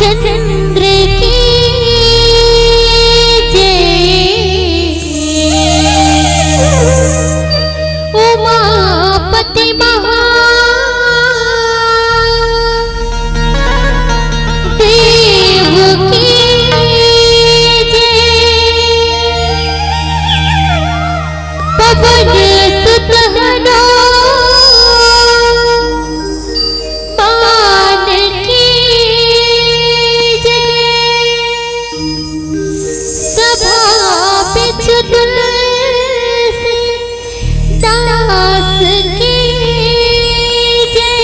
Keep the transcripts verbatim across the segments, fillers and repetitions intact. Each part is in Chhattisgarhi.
चंद्र की जय, उमापति महादेव की जय, पवन सुत हनुमान की जय। सभा बिच तुलसीदास की जय।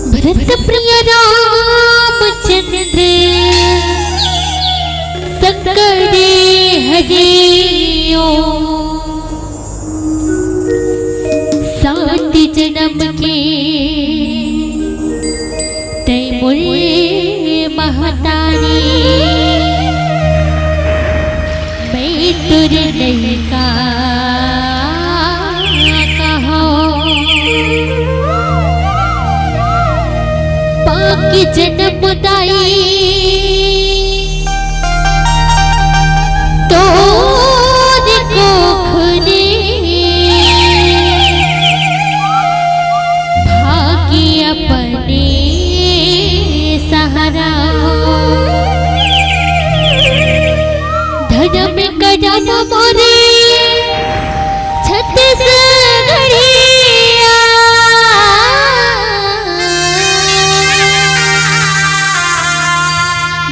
भरत प्रिय रामचंद्र संकरी हरियो। सात जनम के तै मोर महतारी, मैं तोर लइका कहो। पाके जनम दाई तोर कोख ले, भागे अपने सहारा। धरम करम मोरे छत्तीसगढ़िया।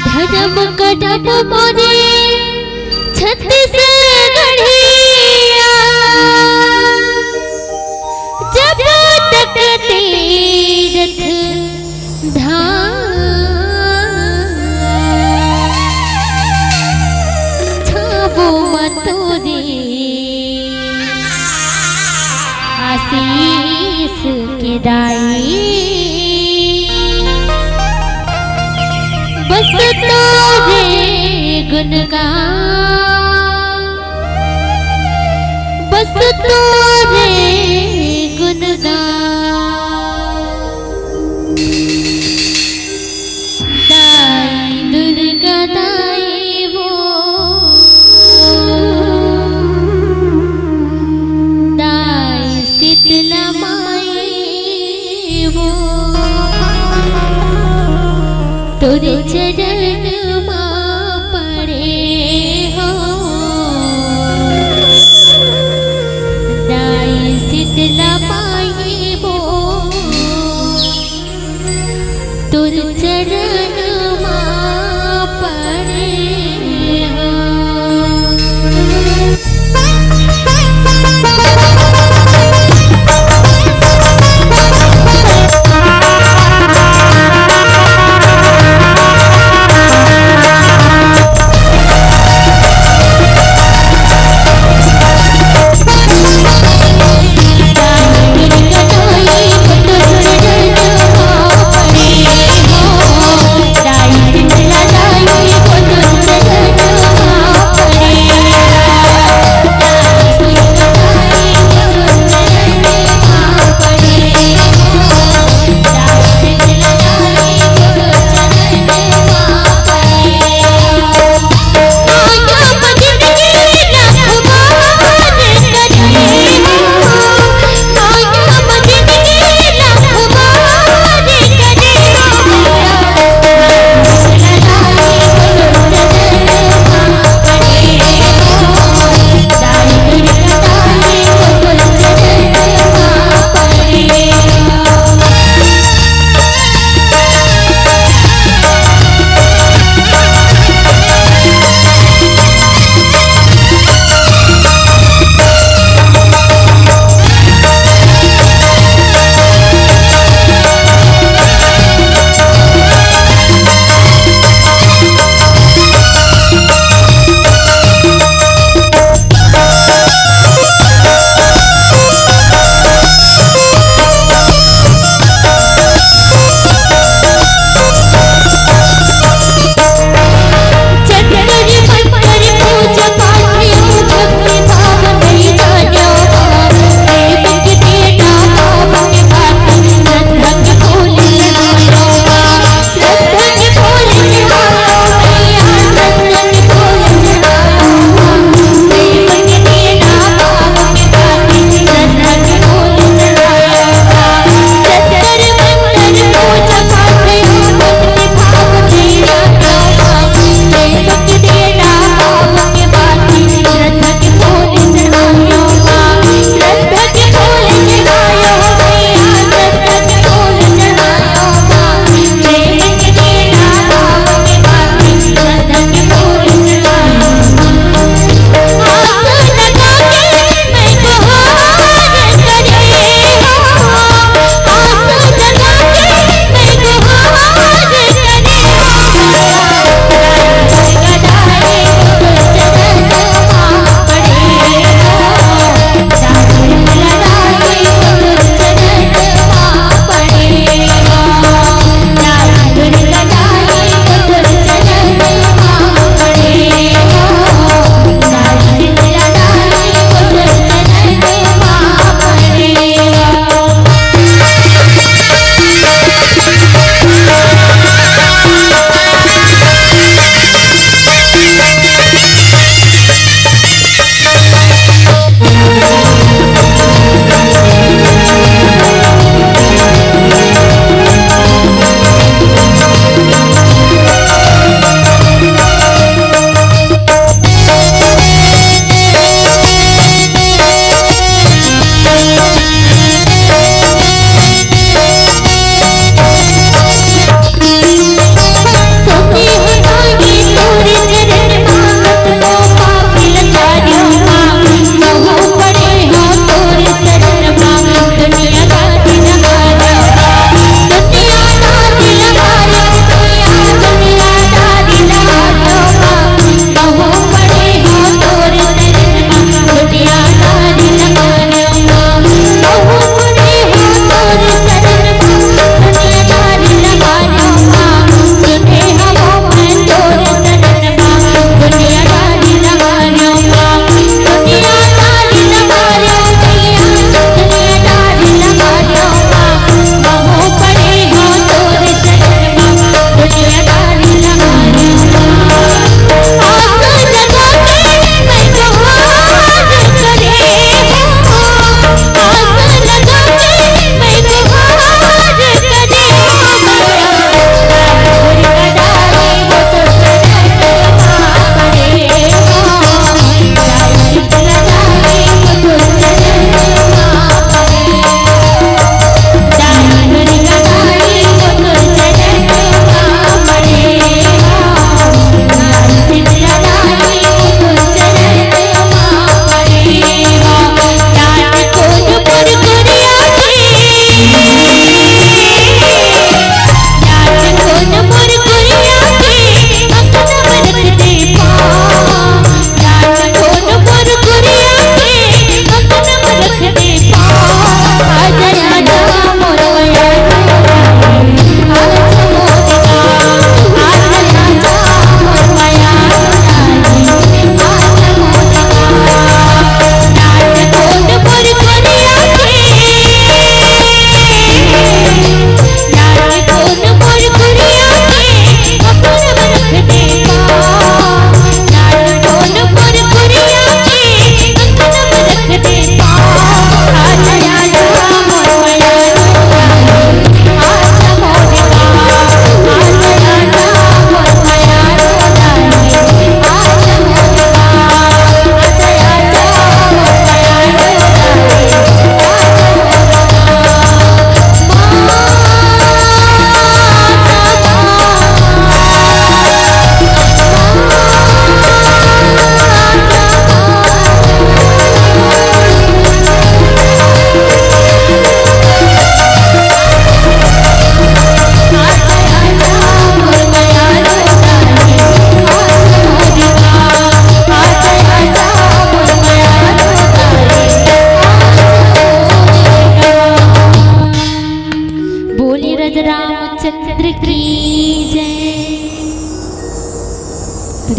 धरम करम मोरे छत्तीसगढ़िया। जब तक तीरथ धाम छाबो मतो रे आशीष के दाई। बस तोरे गुणगान, बस तोरे गुणगान। तोर चरण मा पड़े हो, दाई शीतला माई वो, तोर चरण मा पड़े हो।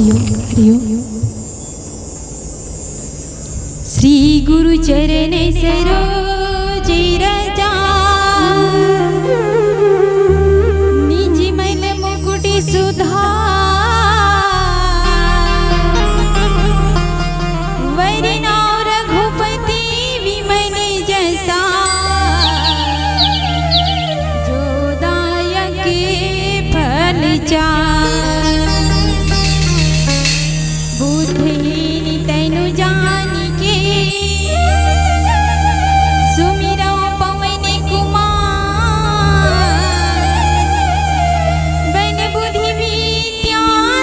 हरि ओम। श्री गुरु चरण सरोज रज, निज मल मुकुट सुधार। वरण और रघुपति विमल जसा, जो दायक फल चार। बुद्धिहीन तनु जानिके, सुमिरौ पवन कुमार। बल बुद्धि विद्या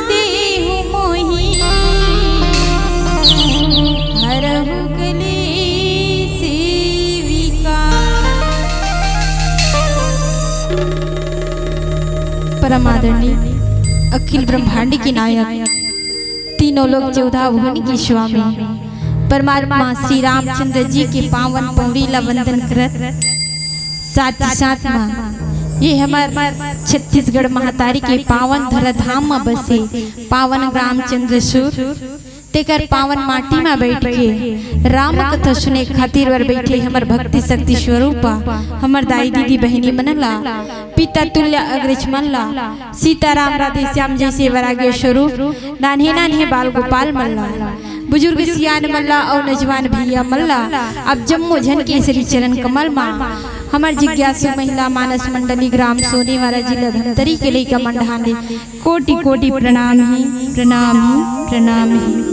देहु मोहि, हरहु कलेस विकार। परम आदरणीय अखिल ब्रह्मांड के नायक, तीनों लोक चौदह भुवन के स्वामी परमात्मा श्री रामचंद्र जी के पावन पौड़ी ला वंदन करत, साथ ही साथ म ये हमर छत्तीसगढ़ महतारी के पावन धराधाम म बसे पावन ग्राम चंद्रसूर, तेकर पावन माटी म बैठ के राम कथा सुने खातिर बर बैठे हमर भक्ति शक्ति स्वरूपा, हमर दाई दीदी बहिनी मन ला, पिता तुल्य अग्रज मन ला, सीताराम राधे श्याम जैसे वैराग्य स्वरूप नान्हे नान्हे बाल गोपाल मन ला, बुजुर्ग सियान मन ला अउ नौजवान भैया मन ला, आप जम्मो झन के श्री चरण कमल मा हमर जिज्ञासु महिला मानस मंडली ग्राम सोनीवाला जिला धमतरी के लइका मन डहान ले कोटि कोटि प्रणाम हे, प्रणाम हे, प्रणाम हे।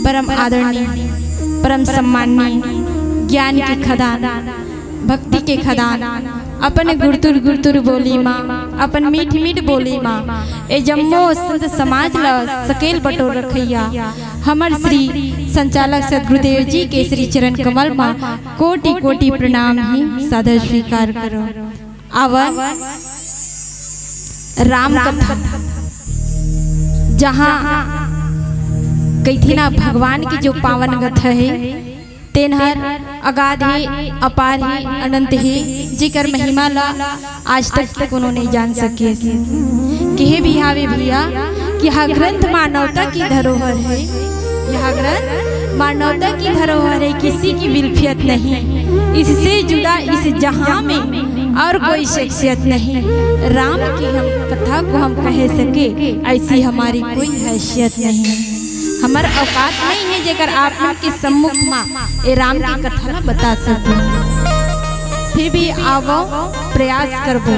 परम आदरणीय, परम सम्माननीय, ज्ञान के खदान, भक्ति के खदान, अपन गुरतुर गुरतुर बोली मा, अपन मीठ मीठ बोली मा, ए जम्मो संत समाज ला सकेल बटोर रखइया हमर श्री संचालक सदगुरुदेव जी के श्री चरण कमल मा कोटि कोटि प्रणाम हे, सादर स्वीकार करो। आवन राम कथा, जहाँ कहिथे ना भगवान के जो पावन कथा हे, तेन हर अगाध हे, अपार हे, अनंत हे, जेकर महिमा ला आज तक कोनो नइ जान सके। कहे भी हावे भैया कि हा ग्रंथ मानवता की धरोहर है, यह ग्रंथ मानवता की धरोहर है, किसी की मिल्कियत नहीं, इससे जुदा इस जहां में और कोई शख्सियत नहीं। राम की हम कथा को हम कह सके, ऐसी हमारी कोई हैसियत नहीं। हमर औकात नहीं है जेकर आप मन के सम्मुख मा ए राम के कथा ला बता सकूं। फिर भी आवो, प्रयास करबो,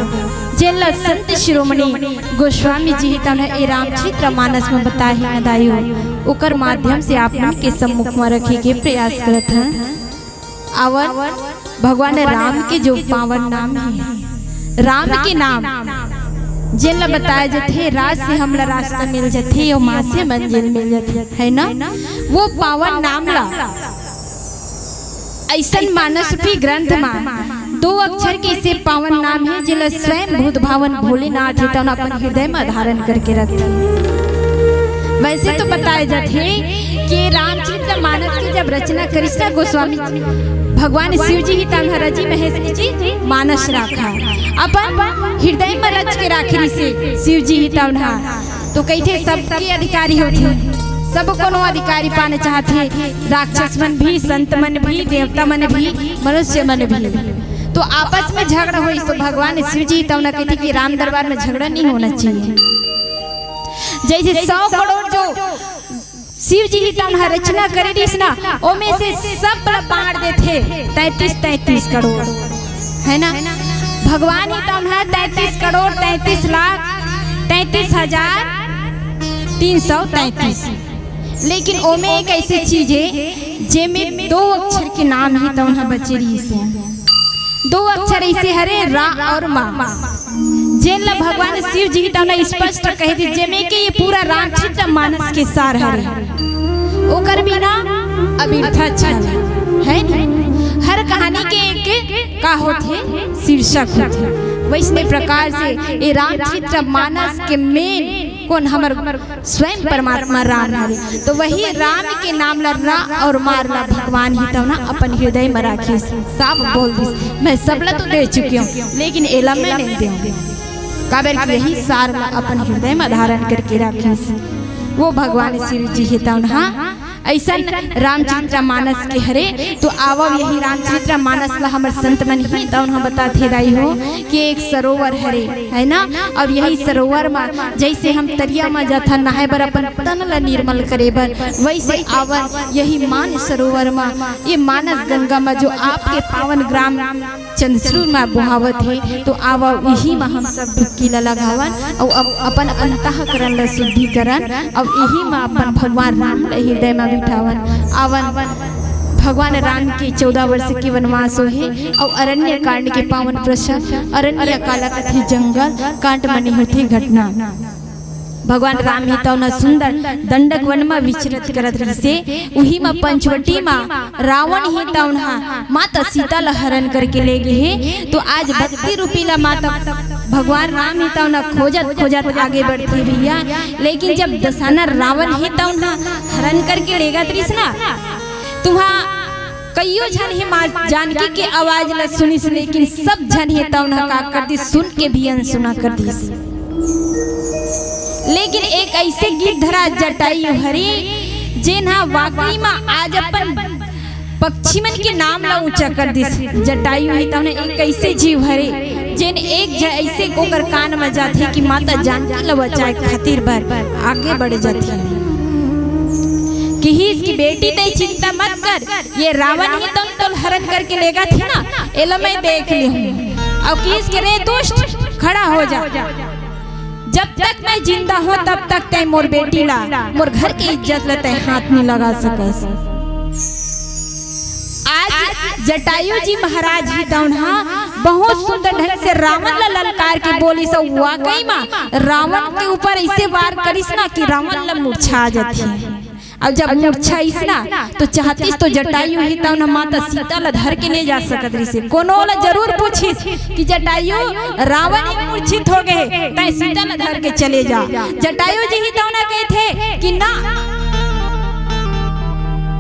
जेला संत शिरोमणि गोस्वामी जी ही तौन ह ए रामचरित मानस में बताए हे न दाई हो, ओकर माध्यम से आप मन के सम्मुख मा रखे के प्रयास करत हन। आवन भगवान राम के जो पावन नाम हे, राम के नाम जेन ला बताए जथे, राज से हमला रास्ता मिल जथे, अउ माँ से मंजिल मिल जथे, है ना? वो पावन नाम ला अइसन मानस रूपी ग्रंथ मा दो अक्षर के से पावन नाम हे, जेला स्वयं भूत भावन भोलेनाथ हे तौन अपन हृदय मा धारण करके रखथे। वैसे तो बताए जाथे कि रामचरित मानस के जब रचना करिस ना गोस्वामी, भगवान शिव जी ही तौन ह रचि महेश जी मानस राखा, अपन हृदय मा रच के राखे रिहिसे शिव जी ही तौन ह। तो कहिथे सबके अधिकारी होथे, सब कोनो अधिकारी पाना चाहथे, राक्षस मन भी, संत मन भी, देवता मन भी, मनुष्य मन भी। तो आपस में झगड़ा होइस तो भगवान शिव जी तौन कहिथे कि राम दरबार में झगड़ा नहीं होना चाहिए। जैसे सौ करोड़ जो शिव जी ही तौन ह रचना करे रिहिस ना, ओमे से सब ला बांट देथे तैंतीस, तैंतीस करोड़, है ना? भगवान ही तौन ह तैंतीस करोड़ तैंतीस लाख तैंतीस हजार तीन सौ तैंतीस। लेकिन ओमे एक ऐसी चीज हे जेमे दो अक्षर के नाम ही तौन ह बचे रिहिसे। दो अक्षर ऐसे हरे, रा और मा, जेन ला भगवान शिव जी ही तौन ह स्पष्ट कहे दे, जेमे के ये पूरा रामचरित मानस के सार हरे। ओकर बिना अबिरथा छल, है नी? हर कहानी के एक का होथे, शीर्षक होथे। वैसने प्रकार से ये रामचरित मानस के मेन कोन हमर स्वयं परमात्मा राम हरे। तो वही राम के नाम ला रा और मार ला भगवान ही तौन ह अपन हृदय में राखिस, साफ बोल दिस, मैं सबला तो दे चुकी हूँ, लेकिन एला मैं नहीं देंगे। काबर कि यही सार ला अपन हृदय में धारण करके राखिस। वो भगवान शिव जी हे तौन हा। अइसन रामचरित मानस के हरे, तो आवव यही रामचरित मानस ला हमर संत मन ही तौन हा बताथे दाई हो कि एक सरोवर हरे, है ना? अब यही सरोवर मा जैसे हम तरिया मा जाथन नहाए बर अपन तन ला निर्मल करे बर, वैसे आवव यही मान सरोवर मा, ये मानस गंगा मा जो आपके पावन ग्राम चंद्रसूर मा बोहावत हे, तो आवव इही मा हम सब डुबकी ला लगावन अउ अब अपन अंतःकरण ला शुद्धि करन अउ इही मा अपन भगवान राम ला हृदय मा बिठावन। आवव भगवान राम के चौदह वर्ष के वनवास होहे अउ अरण्य कांड के पावन प्रसंग, अरण्य काला कथे जंगल, कांड मने होथे घटना। भगवान राम ही तौन हा सुंदर दंडक वन मा विचरत करत रहिसे, उही मा पंचवटी मा रावण ही तौन हा माता सीता ला हरण करके ले गे हे। तो आज भक्ति रूपी ला माता भगवान राम ही तौन हा खोजत खोजत आगे बढ़थे भैया, लेकिन जब दशानन रावण ही तौन हा हरण करके लेगत रहिस ना, तुहा कइयो झन हे माँ जानकी के आवाज ला सुनिस, लेकिन सब झन हे तौन हा का कर दिस, सुन के भी अनसुना कर दिस। लेकिन एक ऐसे गिरधराज जटायु हरे, जेन हा वाकई मा आज अपन पक्षी मन के नाम ला ऊंचा कर दिस। जटायु ही तौन हा एक ऐसे जीव हरे, जेन एक झ ऐसे ओकर कान मा जाथे कि माता जानकी ला बचाए खातिर बर आगे बढ़ जाथे। किहिस कि बेटी तैं चिंता मत कर, ये रावण ही तौन तोला हरण करके लेगथे ना, एला मैं देख लेहूं। अउ किहिस कि रे दुष्ट, खड़ा हो जा, जब तक मैं जिंदा हूं तब तक तैं मोर बेटी ला, मोर घर के इज्जत ला तैं हाथ नइ लगा सकस। आज जटायु जी महाराज ही तौन हा बहुत सुंदर ढंग से रावण ला ललकार के बोलिस, अउ वाकई मा रावण के ऊपर ऐसे वार करिस ना कि रावण ला मूर्छा आ जाथे। अब जब मूर्छा आइस ना, तो चाहतिस तो जटायु ही तौन हा माता सीता ला धर के ले जा सकत रहिसे। कोनो ला जरूर पूछिस कि जटायु, रावण ही मूर्छित हो गे, तैं सीता ला धर के चले जा। जटायु जी ही तौन हा कहिथे कि ना,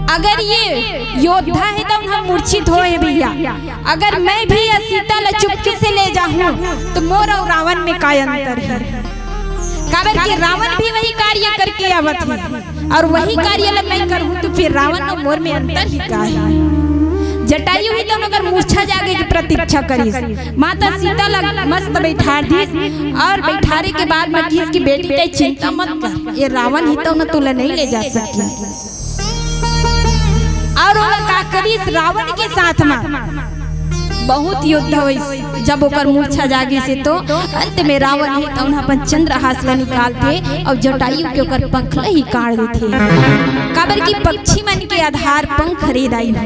अगर ये योद्धा हे तौन हा मूर्छित होए भैया, अगर मैं भी या सीता ला चुपके से ले जाहूं, तो मोर अउ रावण में का अंतर हे? काबर कि रावण भी वही कार्य करके आवत हे अउ वही कार्य ला मैं करहूं, तो फिर रावण अउ मोर में अंतर ही का हे? जटायु ही तौन हा ओकर मूर्छा जागे के प्रतीक्षा करिस, माता सीता ला मस्त बैठार दिस अउ बैठारे के बाद मा किहिस कि बेटी तैं चिंता मत कर, ये रावण ही तौन हा तोला नइ ले जा सकही। अउ ओला का करिस, रावण के साथ मा बहुत युद्ध होइस। जब ओकर मूर्छा जागिस हे तो अंत में रावण ही तौन हा अपन चंद्रहास ला निकालथे अउ जटायु के ओकर पंख ला ही काट देथे। काबर कि पक्षी मन के आधार पंख हरे दाई हो।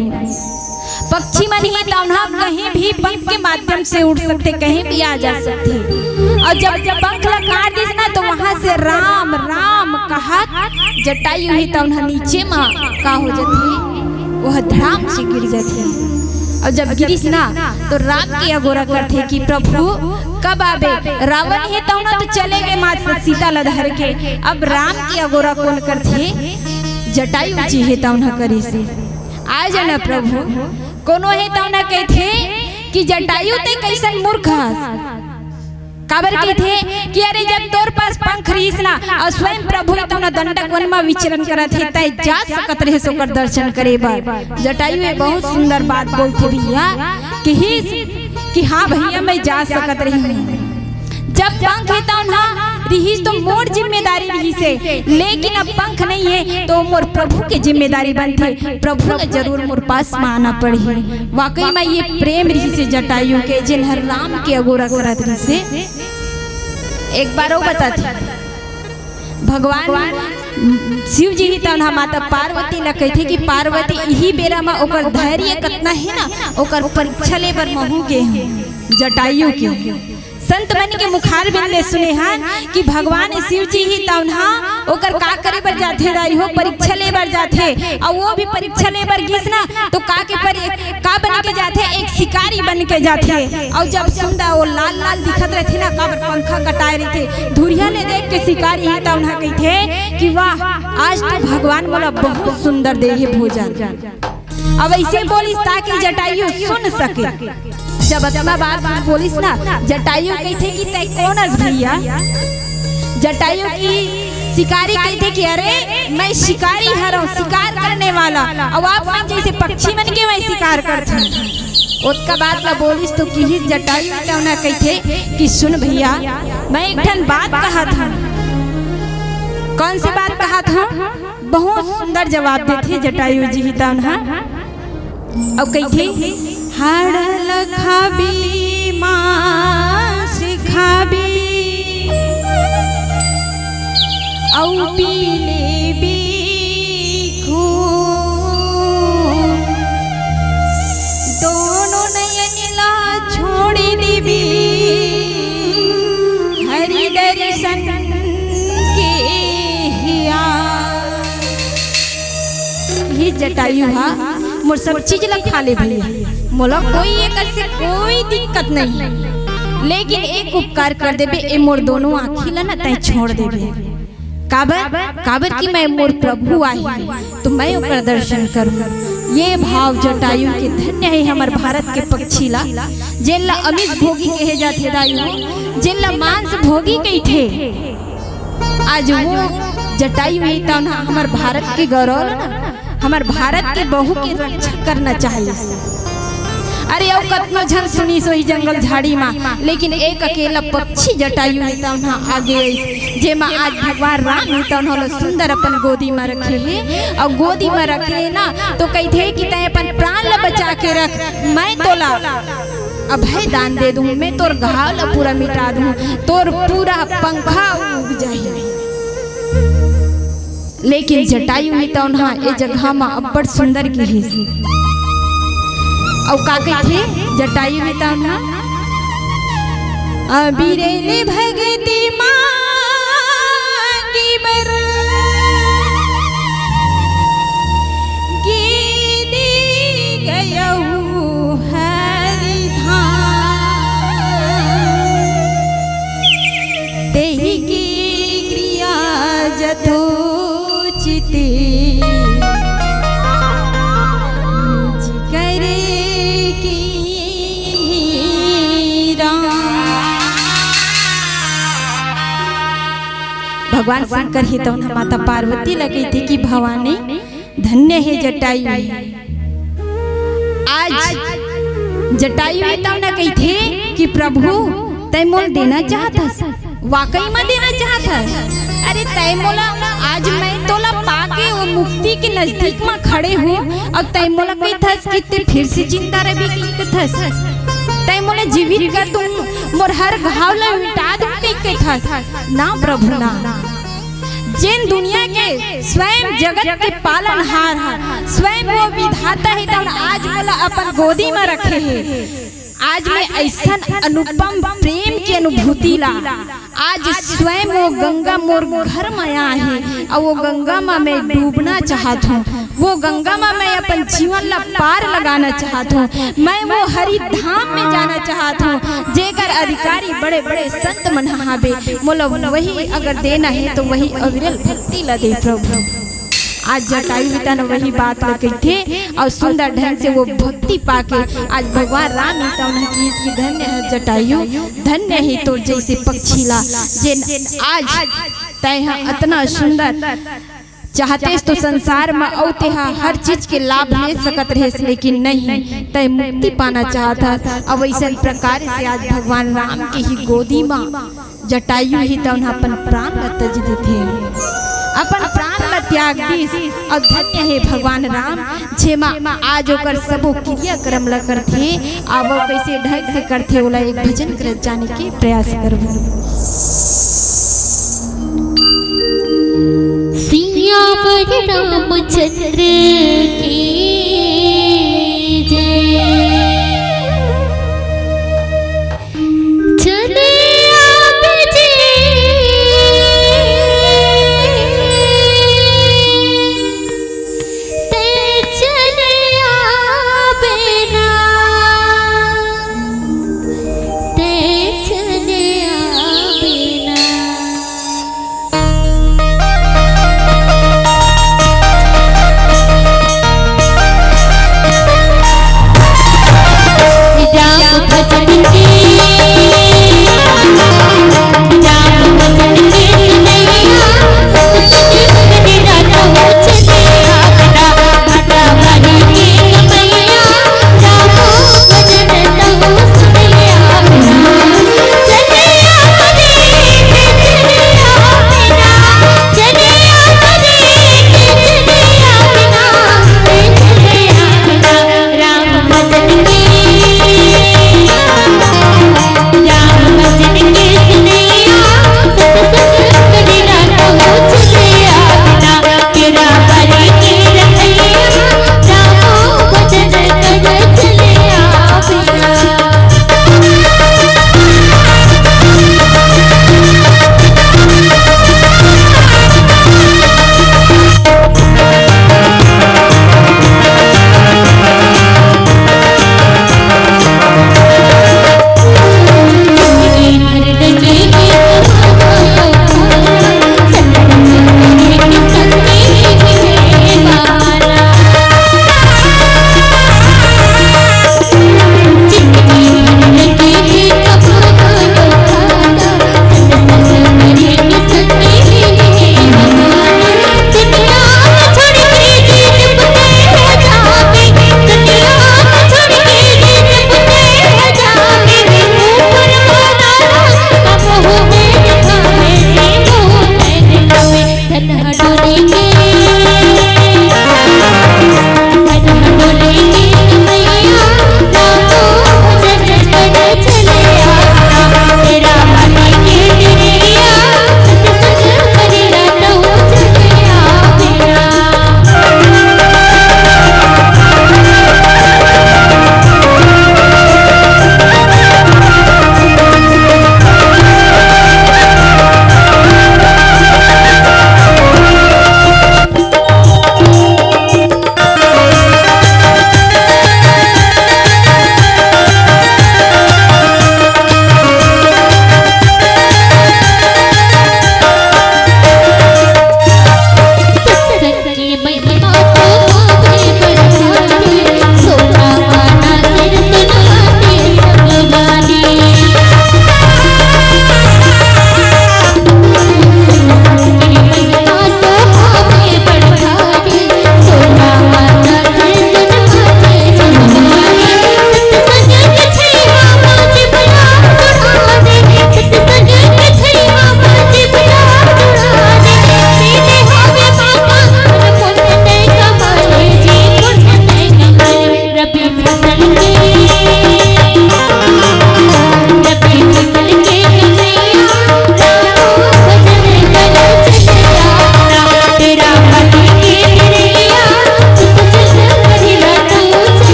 पक्षी मन ही तौन हा कहीं भी पंख के माध्यम से उड़ सकथे, कहीं भी आ जा सकथे। अउ जब पंख ला काट दिस ना, तो वहां से राम राम कहत जटायु ही तौन हा नीचे मा का हो जाथे, वह धड़ाम से गिर जाथे। अउ जब गिरिस ना, तो राम के अगोरा करथे कि प्रभु कब आबे? रावण ही तौन हा तो चले गे माता सीता ला धर के, अब राम के अगोरा कोन करथे? जटायु जी ही तौन हा करिस। आ जाना प्रभु, कोनो हे तौन हा कहिथे कि जटायु तैं कइसन मूर्ख हस। काबर कहिथे कि अरे जब तोर पास पंख रहिस ना अउ स्वयं प्रभु ही तौन हा दंडक वन मा विचरण करत हे, तैं जा सकत रहेस ओकर दर्शन करे बर। जटायु ए बहुत सुंदर बात बोलथे भैया, किहिस कि हां भैया मैं जा सकत रहेंव। जब पंख हे तौन हा रिहिस तो मोर जिम्मेदारी रिहिस हे, लेकिन अब पंख नइ हे तो मोर प्रभु के जिम्मेदारी बनथे। प्रभु ला जरूर मोर पास मा आना पड़ही। वाकई मा ये प्रेम रिहिस हे जटायु के, जेन हर राम के अगोरा करत रिहिस हे। एक बार अउ बताथे, भगवान शिव जी ही तौन हा माता पार्वती ला कहिथे कि पार्वती इही बेरा मा ओकर धैर्य कतना हे ना, ओकर परीक्षा ले बर महूं गे हंव। जटायु के संत मन के मुखारबिंद ले सुने हन कि भगवान शिव जी ही तौन हा ओकर का करे बर जाथे दाई हो, परीक्षा ले बर जाथे। अउ वो भी परीक्षा ले बर गिस ना तो का के परि-, का बन के जाथे, एक शिकारी बन के जाथे। अउ जब सुंदर वो लाल लाल दिखत रहिथे ना, काबर पंखा कटाए रहिथे, धुरिहा ले देख के शिकारी ही तौन हा कहिथे कि वाह, आज तो भगवान मोला बहुत सुंदर दे हे भोजन। अब ऐसे बोलिस ताकि जटायु सुन सके। जब अतना बात बोलिस ना, जटायु कहिथे कि तैं कोन हस भैया? जटायु की शिकारी कहिथे कि अरे, मैं शिकारी हरव, शिकार करने वाला, अउ आप मन जइसे पक्षी मन के मैं शिकार करथंव। ओतका बात ला बोलिस तो किहिस जटायु, त ओन कहिथे कि सुन भइया, मैं एक ठन बात कहत हंव। कौन सी बात कहत हंव? बहुत सुंदर जवाब देथे जटायु जी ही तउन ह। अउ कहिथे, हाड़ ल खाबे, मांस खाबे, अउ पी लेबे खून। दोनों नयन ला छोड़ देबे, हरि दर्शन के हिया। ये जटायु हा मोर सब चीज ला खा ले भइया, मोला कोई एकर से कोई दिक्कत नहीं, लेकिन एक उपकार कर देबे, ए मोर दोनों आँखी ला ना तैं छोड़ देबे। काबर? काबर कि मैं मोर प्रभु आही, तो मैं ओकर दर्शन करूं। ये भाव जटायु के, धन्य हे हमर भारत के पक्षी ला, जेन ला अमिष भोगी कहे जाथे दाई हो, जेन ला मांस भोगी कहिथे। आज वो जटायु हे तउन ह हमर भारत के गौरव ला ना, हमर भारत के बहू के रक्षा करना चाहिए। अरे, अउ कतनो झन सुनिस होही जंगल झाड़ी मा, लेकिन एक अकेला पक्षी जटायु हे तउन ह आगे आइस, जेमा आज भगवान राम हे तउन ह ओला सुंदर अपन गोदी मा रखे हे, अउ गोदी मा रखे हे ना, तो कहिथे कि तैं अपन प्राण ला बचा के रख, मैं तोला अभय दान दे दूं, मैं तोर घाव ला पूरा मिटा दूं, तोर पूरा पंखा उग जाही। लेकिन जटायु हे तउन ह ए जगह म अब्बड़ सुंदर किहिस। अउ का कहिथे जटायु हे तउन ह? अबीर ले भगती मांगी बर, गे दे गयहू हरि धाम। तेहि के क्रिया जथोचित निज करे कीन्ही राम। भगवान शंकर हे तउन ह माता पार्वती ला कहिथे कि भवानी, धन्य हे जटायु। आज जटायु हे तउन ह कहिथे कि प्रभु, तैं मोला देना चाहत हस, वाकई म देना चाहत हस। अरे तैं मोला, आज मैं तोला पाके वो मुक्ति के नजदीक म खड़े हंव, अउ तैं मोला कहिथस कि तैं फिर से जिंदा रहिबे कहिथस, तैं मोला जीवित कर दूं, मोर हर घाव ला मिटा दूं कहिथस। ना प्रभु ना, जेन दुनिया के स्वयं जगत के पालनहार ह, स्वयं वो विधाता हे, तउन आज मोला अपन गोदी म रखे हे। आज मैं अइसन अनुपम प्रेम के अनुभूति ला, आज स्वयं वो गंगा मोर घर म आए हे, अउ वो गंगा म मैं डूबना चाहत हंव। वो गंगा म मैं अपन जीवन ला पार लगाना चाहत हंव। मैं वो हरि धाम म जाना चाहत हंव, जेकर अधिकारी बड़े-बड़े संत मन हाबे। मोला वही अगर देना हे, तो वही अविरल भक्ति ला दे प्रभु। आज जटायु हे तउन ह वही बात ला कहिथे अउ सुंदर ढंग से वो भक्ति पाके आज भगवान राम हे तउन ह किहिस कि धन्य हे जटायु, धन्य हे तोर जइसे पक्षी ला, जेन आज तैं ह अतना सुंदर चाहतेस तो संसार म अउ तेहा हर चीज के लाभ ले सकत रहेस, लेकिन नहीं, तैं मुक्ति पाना चाहत हस। अब अइसन प्रकार से आज भगवान राम के ही गोदी म जटायु हे तउन ह अपन प्राण ल तज देथे, अपन प्राण ल त्याग दिस। अउ धन्य हे भगवान राम, जेमा आज ओकर सबो क्रियाक्रम ल करथे। आवव कइसे ढंग से करथे, ओला एक भजन करत जाने के प्रयास करबो। सियावर रामचंद्र की जय। चले आप जी, ते चले आवे ना, ते चले आवे ना।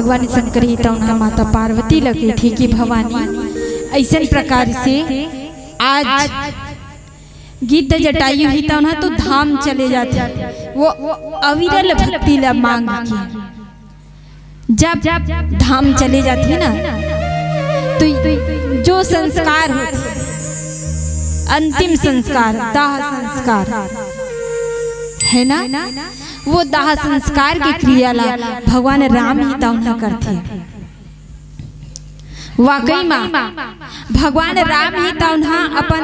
भगवान शंकर ही तौन ह माता पार्वती ल कहिथे कि भवानी, अइसन प्रकार से आज गिद्ध जटायु ही तौन ह तो धाम चले जाथे, वो अविरल भक्ति ल मांग के जब धाम चले जाथे ना, तो जो संस्कार होथे, अंतिम संस्कार, दाह संस्कार है ना, वो दाह संस्कार के क्रिया ला भगवान राम ही तौन ह करथे। वाकई मा भगवान राम ही तौन ह अपन,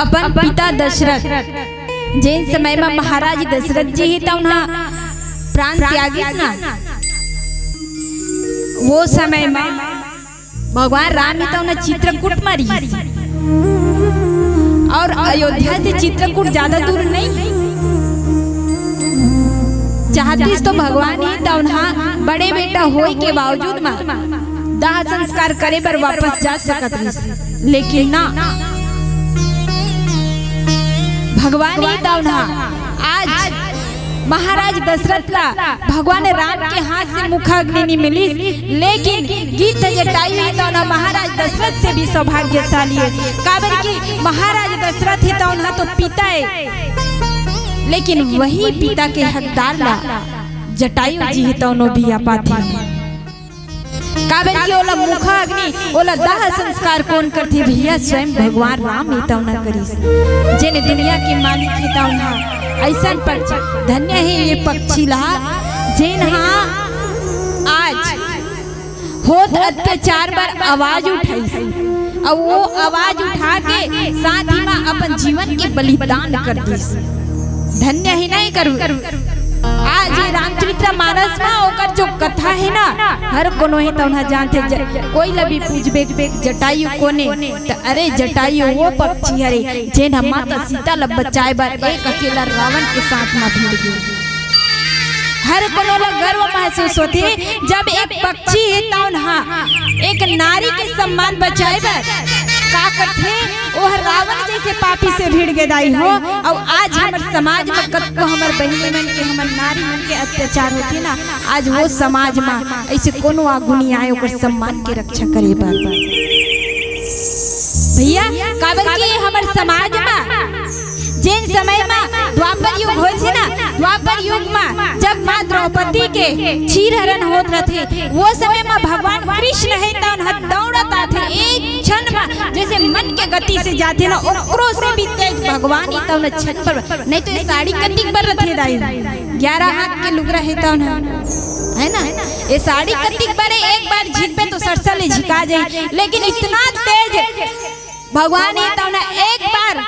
अपन पिता दशरथ, जेन समय मा महाराज दशरथ जी ही तौन ह प्राण त्यागिस ना, वो समय मा भगवान राम ही तौन ह चित्रकूट मा रिहिस। और अयोध्या से चित्रकूट ज्यादा दूर नहीं हे। चाहतिस तो भगवान ही तौन ह बड़े बेटा होए के बावजूद मा दाह संस्कार करे बर वापस जा सकत रहिस, लेकिन ना, भगवान ही तौन ह आज महाराज दशरथ ला भगवान राम के हाथ से मुखाग्नि नी मिलिस, लेकिन गिद्ध जटायु ही तौन ह महाराज दशरथ से भी सौभाग्यशाली हे। काबर कि महाराज दशरथ ही तौन ह तो पिता हे, लेकिन वही पिता के हकदार ला जटायु जी ही तौन ह भी आ पाथे। काबर कि ओला मुखाग्नि, ओला दाह संस्कार कोन करथे भैया? स्वयं भगवान राम ही तौन ह करिस, जेन दुनिया के मालिक ही तौन ह। अइसन पक्षी, धन्य हे ये पक्षी ला, जेन ह आज होत अत्याचार बर आवाज उठाइस, अउ वो आवाज उठा के साथ ही मा अपन जीवन के बलिदान कर दिस। धन्य हे ना एकर। आज ये रामचरित मानस मा ओकर जो कथा हे ना, हर कोनो ही तौन ह जानथे। ज-, कोई ला भी पूछबे, जटायु कोने, त अरे जटायु वो पक्षी हरे, जेन ह माता सीता ला बचाए बर एक अकेला रावण के साथ मा भिड़ गे। हर कोनो ला गर्व महसूस होथे, जब एक पक्षी हे तौन ह एक नारी के सम्मान बचाए बर का करथे, ओह रावण जैसे पापी से भिड़ गे दाई हो। अउ आज हमर समाज म कतको हमर बहिनी मन के, हमर नारी मन के अत्याचार होथे ना, आज वो समाज म अइसे कोनो आगू नी आए ओकर सम्मान के रक्षा करे बर। भैया, काबर कि हमर समाज म जेन समय म द्वापर युग होइस हे ना, द्वापर युग म जब माँ द्रौपदी के चीरहरण होत रथे, वो समय म भगवान कृष्ण हे तौन ह दौड़त आथे, एक क्षण म जैसे मन के गति से जाथे ना, ओकरो से भी तेज भगवान ही तौन ह क्षण भर। नहीं तो ये साड़ी कतिक बर रथे दाई, ग्यारह हाथ के लुगरा हे तौन ह, है ना? ये साड़ी कतिक बर हे, एक बार झिकबे तो सरसा ले झिका जाए, लेकिन इतना तेज भगवान ही तौन ह एक बार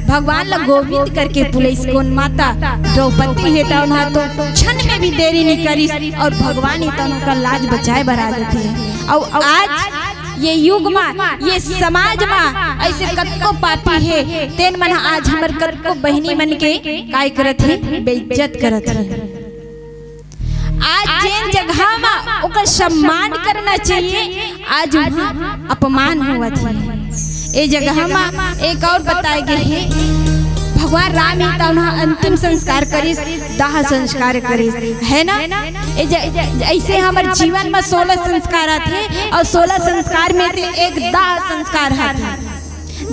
भगवान ला गोविंद करके बुलाइस। कोन माता? द्रौपदी हे तौन ह तो क्षण में भी देरी नहीं करिस अउ भगवान ही तौन ह ओकर लाज बचाए बर आ जाथे। अउ आज ये युग मा, ये समाज मा अइसे कतको पापी हे, तेन मन ह आज हमर कतको बहिनी मन के काय करत हे, बेइज्जत करत हे। आज जेन जगह म ओकर सम्मान करना चाहिए, आज उहाँ अपमान होवत हे। ए जगह म एक अउ बताए गे हे, भगवान राम ही तौन ह अंतिम संस्कार करिस, दाह संस्कार करिस, है ना? ए ज-, अइसे हमर जीवन म सोलह संस्कार आथे अउ सोलह संस्कार में से एक दाह संस्कार आथे।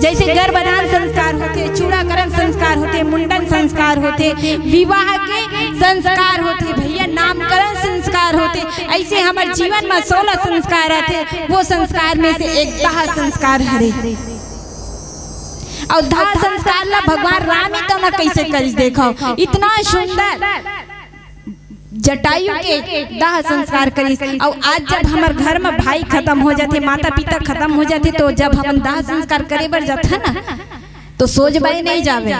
जैसे गर्भधान संस्कार होथे, चूड़ाकरण संस्कार होथे, मुंडन संस्कार होथे, विवाह के संस्कार होथे, भैया नामकरण संस्कार होथे। अइसे हमर जीवन म सोलह संस्कार आथे, वो संस्कार में से एक दाह संस्कार हरे। अउ दाह संस्कार ला भगवान राम ही तौन ह कइसे करिस, देखव, इतना सुंदर जटायु के दाह संस्कार करिस। अउ आज जब हमर घर म भाई खतम हो जाथे, माता पिता खतम हो जाथे, तो जब हमन दाह संस्कार करे बर जाथन ना, तो सोझ बाएं नहीं जावे।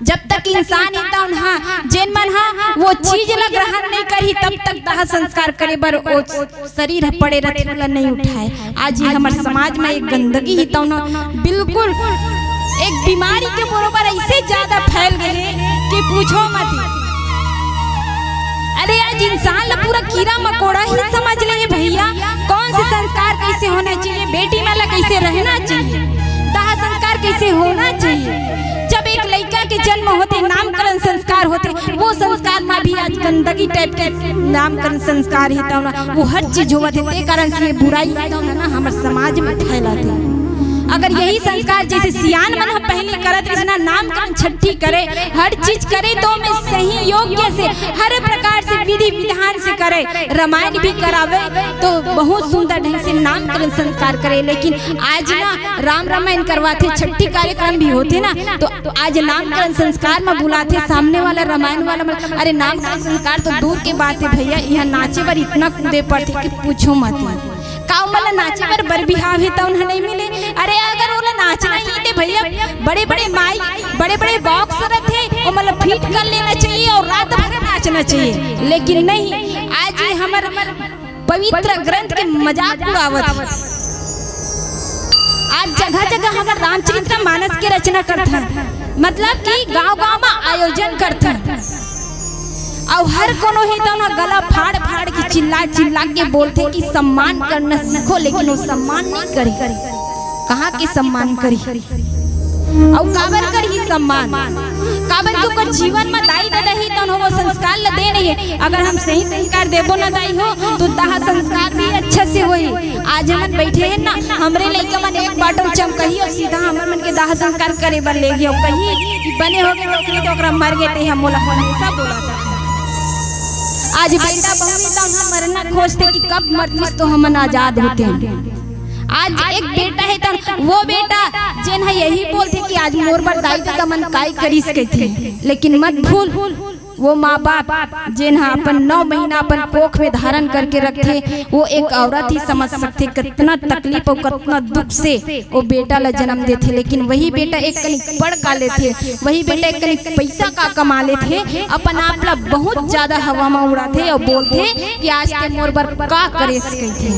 जब तक इंसान ही तौन ह, जेन मन ह वो चीज ला ग्रहण नहीं करही, तब तक दाह संस्कार करे बर वो शरीर ह पड़े रथे, ओला नहीं उठाए। आज ये हमर समाज म एक गंदगी ही तौन ह, बिल्कुल एक बीमारी के बरोबर अइसे ज्यादा फैल गे हे कि पूछो मत। अरे, आज इंसान ला पूरा कीड़ा मकोड़ा ही समझ ले हे भैया। कौन से संस्कार कैसे होना चाहिए, बेटी मन ला कैसे रहना चाहिए, दाह संस्कार कैसे होना चाहिए। जब एक लइका के जन्म होथे, नामकरण संस्कार होथे, वो संस्कार म भी आज गंदगी टाइप के नामकरण संस्कार हे, तौन वो हर चीज होवत हे, ते कारण से ये बुराई तौन ना हमर समाज में फैलत हे। अगर यही संस्कार जैसे सियान मन ह पहले करत रहिस ना, नामकरण छट्ठी करे, हर चीज करे, तो में सही योग्य से हर प्रकार से विधि विधान से करे, रामायण भी करावे, तो बहुत सुंदर ढंग से नामकरण संस्कार करे। लेकिन आज ना राम रामायण करवाथे, छट्ठी कार्यक्रम भी होथे ना, तो आज नामकरण संस्कार में बुलाथे सामने वाला, रामायण वाला मन, अरे नामकरण संस्कार तो दूर के बात हे भैया, यहाँ नाचे बर इतना कूदे पड़थे कि पूछो मत। का ओमन ला नाचे बर बर बिहाव हे त उन्हा नहीं मिले? अरे अगर ओला नाचना ही ते भैया, बड़े बड़े माइक, बड़े बड़े बॉक्स रथे, ओमन ला फिट कर लेना चाहिए और रात भर नाचना चाहिए। लेकिन नहीं, आज ये हमर पवित्र ग्रंथ के मजाक उड़ावत हे। आज जगह जगह हमर रामचरित्र मानस के रचना करथन, मतलब कि गांव गांव में आयोजन करथन, अउ हर कोनो ही तौन गला फाड़ फाड़ के, चिल्ला चिल्ला के बोलथे कि सम्मान करना सीखो, लेकिन वो सम्मान नहीं करे। कहाँ के सम्मान करी? अउ काबर करही सम्मान? काबर कि ओकर जीवन म दाई ददा ही तौन हो, वो संस्कार ल दे नहीं हे। अगर हम सही संस्कार देबो ना दाई हो, तो दाह संस्कार भी अच्छा से होही। आज हमन बैठे हे ना, हमरे लइका मन एक बाटल चमकही अउ सीधा हमर मन के दाह संस्कार करे बर ले गे अउ कही कि बने हो गे नौकरी, तो ओकरा मर गे ते हम मोला हमेशा बोला था। आज बेटा बहू ही तौन ह मरना खोजथे कि कब मरतिस तो हमन आजाद होते। आज एक बेटा हे तौन वो बेटा जेन ह यही बोलथे कि आज मोर बर दाई ददा मन काय करिस कहिथे, लेकिन मत भूल वो माँ बाप जेन ह अपन नौ महीना अपन कोख में धारण करके रखथे, वो एक औरत ही समझ सकथे कितना तकलीफ अउ कितना दुख से वो बेटा ला जन्म देथे। लेकिन वही बेटा एक कनिक पढ़ का लेथे, वही बेटा एक कनिक पैसा का कमा लेथे, अपन आप ला बहुत ज्यादा हवा में उड़ाथे अउ बोलथे कि आज ते मोर बर का करेस कहिथे।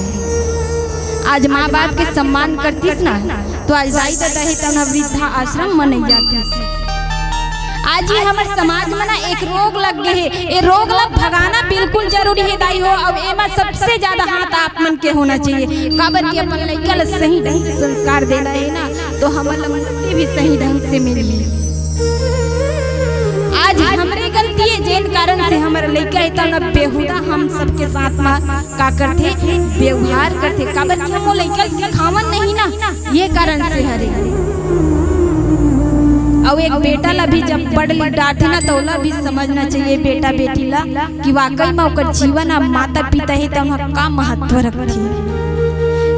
आज माँ बाप के सम्मान करतिस ना, तो आज दाई ददा हे तौन वृद्धा आश्रम म नहीं जातिस। आज ही हमर समाज में ना एक रोग लग गए हे, ये रोग ला भगाना बिल्कुल जरूरी हे दाई हो। अब एमा सबसे ज्यादा हाथ आप मन के होना चाहिए, काबर कि अपन लइका ला सही ढंग से संस्कार देना हे ना, तो हमन ला मुक्ति भी सही ढंग से मिलही। आज हमरे गलती हे, जेन कारण से हमर लइका हे तौन बेहुदा हम सबके साथ में का करथे, व्यवहार करथे, काबर कि हम वो लइका सिखावन नहीं ना, ये कारण से हरे। अउ एक बेटा ला भी जब पढ़ लिख डांटे ना, तो ओला भी समझना चाहिए बेटा बेटी ला कि वाकई में ओकर जीवन आ माता पिता हे, त ओमा का महत्व रखथे।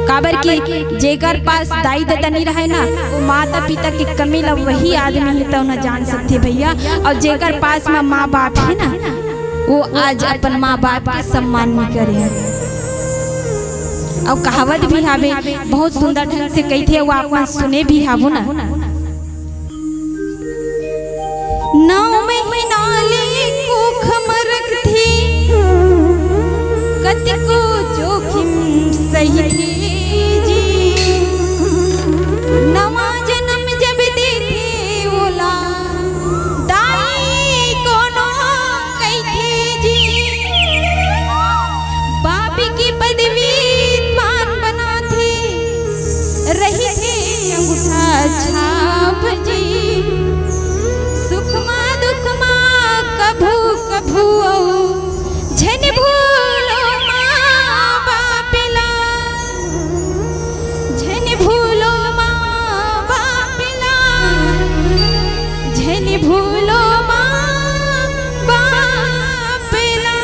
काबर कि जेकर पास दाई ददा नहीं रहे ना, वो माता पिता के कमी ला वही आदमी हे, त ओना जान सकथे भैया। अउ जेकर पास में माँ बाप हे ना, वो आज अपन माँ बाप के सम्मान नहीं करे। अउ कहावत भी हावे, बहुत सुंदर ढंग से कहिथे, वो आप मन सुने भी हावो ना। नौ महीना ले कोख म रखथे, कतको जोखिम सहिथे जी। नवा जन्म जब देथे ओला, दाई कोनो कहिथे जी। बाप की पदवी पान बनाथे, रहिथे अंगूठा छाप जी। सुख मा दुख मा कभू कभू अऊ झन भूलो माँ बाप ला, झन भूलो माँ बाप ला, झन भूलो माँ बाप ला।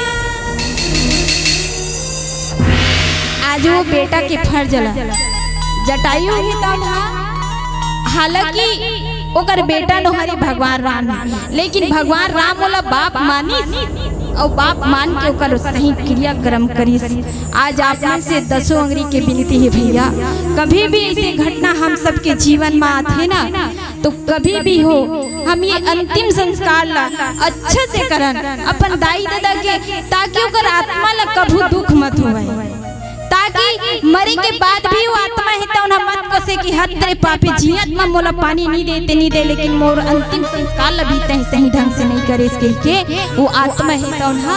आज वो बेटा के फर्ज ला जटायु ही तौन हा, हालांकि ओकर बेटा नोहर भगवान राम हे, लेकिन भगवान राम ओला बाप मानिस अउ बाप मान के ओकर सही क्रियाक्रम करिस। आज आप मन से दसों अंगरी के विनती हे भैया, कभी भी ऐसे घटना हम सबके जीवन में आथे ना, तो कभी भी हो, हम ये अंतिम संस्कार ला अच्छा से करन अपन दाई ददा के, ताकि ओकर आत्मा ला कभू दुख मत होवय, ताकि मरे के बाद भी वो आत्मा हे तौन ह मत कोसे कि हत रे पापी, जियत म मोला पानी नी दे ते नी दे, लेकिन मोर अंतिम संस्कार ल भी तैं सही ढंग से नी करेस कहिके वो आत्मा हे तौन ह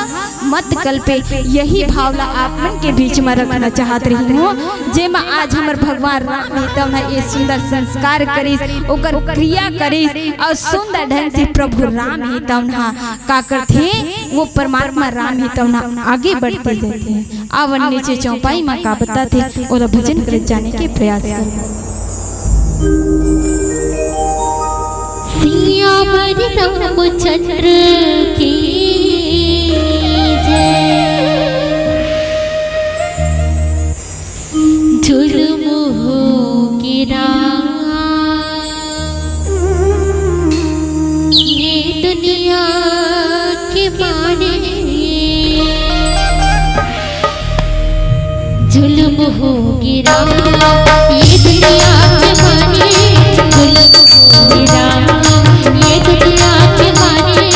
मत कलपे। यही भाव ला आप मन के बीच म रखना चाहत रही हूँ, जेमा आज हमर भगवान राम हे तौन ह ये सुंदर संस्कार करिस, ओकर क्रिया करिस और सुंदर ढंग से प्रभु राम हे तौन ह का करथे, वो परमात्मा राम हे तौन ह आगे बढ़ते जाथे। आवन नीचे चौपाई म का बताथे, ओला भजन करत जाने के प्रयास कर। सियावर रामचंद्र की जय। जुल्म हो गिरा ये दुनिया के मारे, जुल्म हो गिरा ये दुनिया के मारे, जुल्म हो गिरा ये दुनिया के मारे।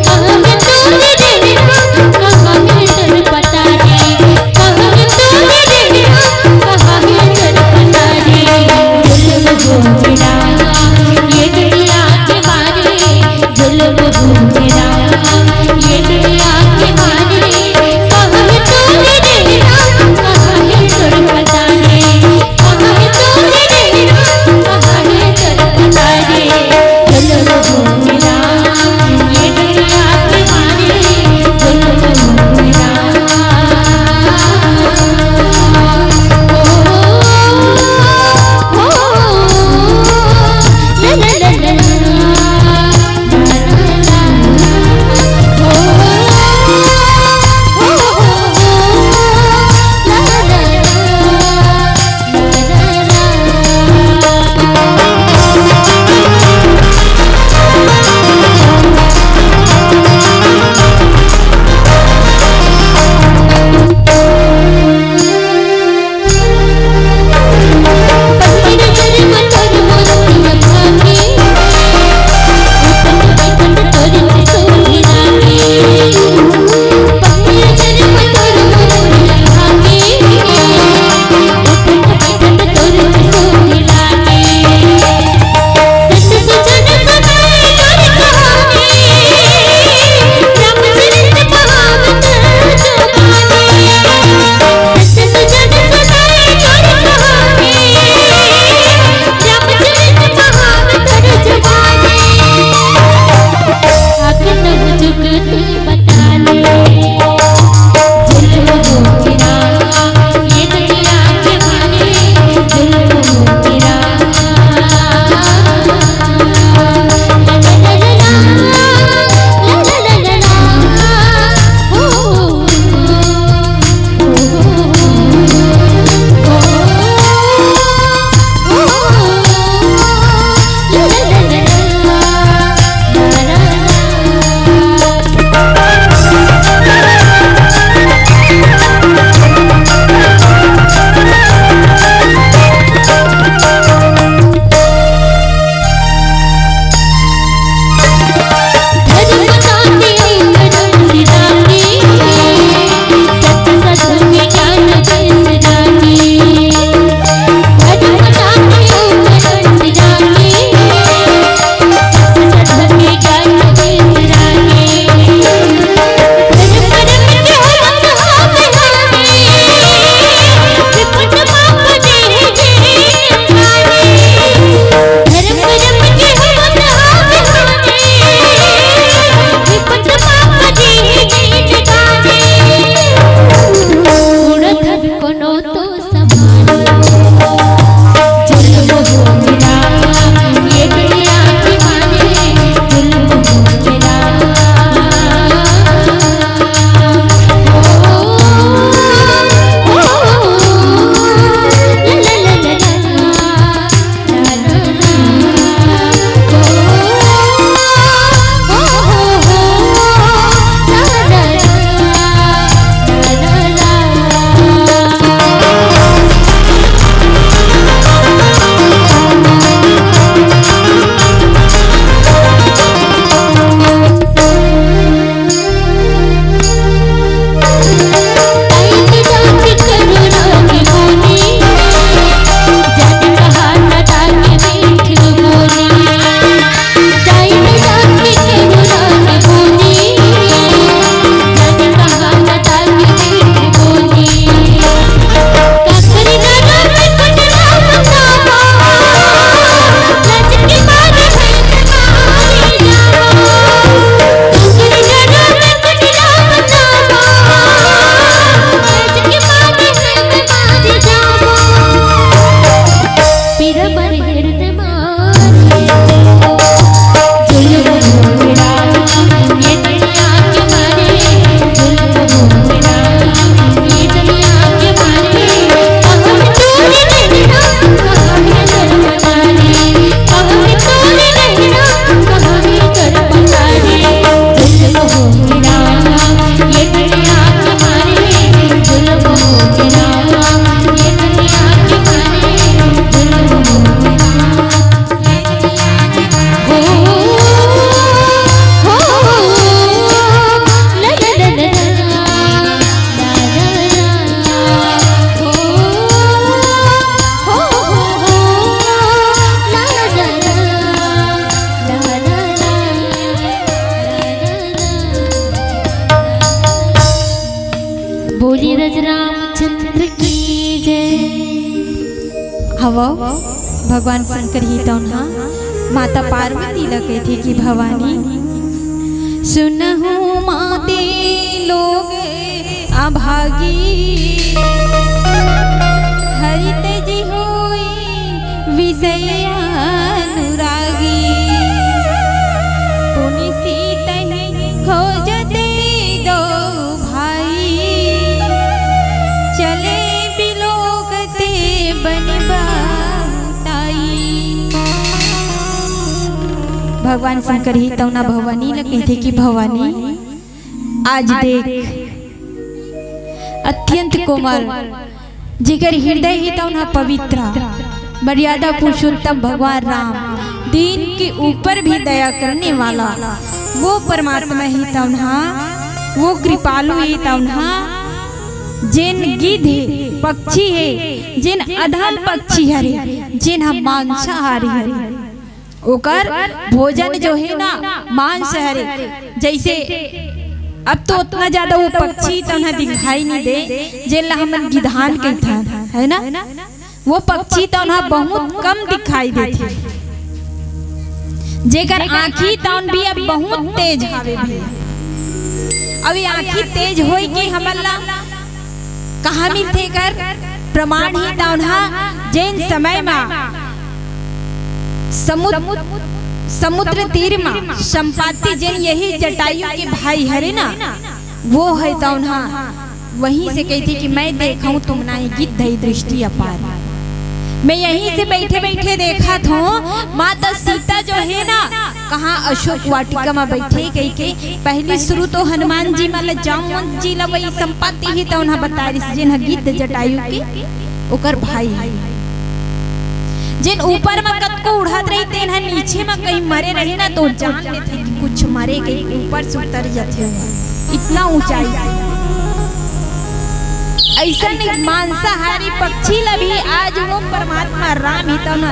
कहाँ है तू मेरे राम, कहाँ है तोर पता रे, कहाँ है तू मेरे राम, कहाँ है तोर पता रे। जुल्म हो गिरा ये दुनिया के मारे, जुल्म हो गिरा ये दुनिया के मारे। कहाँ है तू मेरे राम, कहाँ है तोर पता रे, कहाँ है तू मेरे राम, कहाँ है तोर पता रे। जुल्म हो गिरा ये दुनिया के मारे, जुल्म हो गिरा। ओ, ओ, ओ, ओ, वो भगवान शंकर ही तौन हा माता पार्वती ल कहिथे कि भवानी, सुनहु माते लोग अभागी, हरित जी होई विषय अनुरागी। पुनि सीतहि खोजते दो भाई, चले बिलोकते बन बहुताई। भगवान शंकर ही तौना भवानी ल कहिथे कि भवानी, आज देख, अत्यंत कोमल, जेकर हृदय ही तौन हा पवित्र, मर्यादा पुरुषोत्तम भगवान राम, दीन के ऊपर भी दया करने वाला, वो परमात्मा ही तौन हा, वो कृपालु ही तौन हा, जेन गिद्ध हे, पक्षी हे, जेन अधम पक्षी हरे, जेन हा मांसाहारी हरे, ओकर भोजन जो हे ना, मांस हरे। जैसे अब तो उतना ज्यादा वो पक्षी तौन हा दिखाई नहीं दे, जेन ला हमन गिधान कहिथन, है ना? वो पक्षी तौन हा बहुत कम दिखाई देथे, जेकर आँखी तौन भी अब बहुत तेज हावे भी। अब ये आँखी तेज होई के हमन ला कहाँ मिलथे एकर प्रमाण ही तौन हा, जेन समय मा समुद्र, समुद्र तीर मा संपाति, जेन यही जटायु के भाई हरे ना, वो है तौन हा। वहीं से कहिथे कि मैं देखा हूँ तुम ना ही गिद्ध ही दृष्टि अपार। मैं यहीं से बैठे बैठे देखत हूँ, माता सीता जो है ना, कहाँ अशोक वाटिका में बैठे कहिके। पहली शुरू तो हनुमान जी मा ल, जामवंत जी ला वही संपाति ही तौन हा बता रिस, जेन हा गिद्ध जटायु के ओकर भाई है। जेन ऊपर मा कतको उड़त रही, तेन हा नीचे मा कहीं मरे रही ना, तो जान लेथे कि कुछ मरे के ऊपर से उतर जाथे, इतना ऊंचाई से। ऐसन मांसाहारी पक्षी ला भी आज वो परमात्मा राम ही तौन हा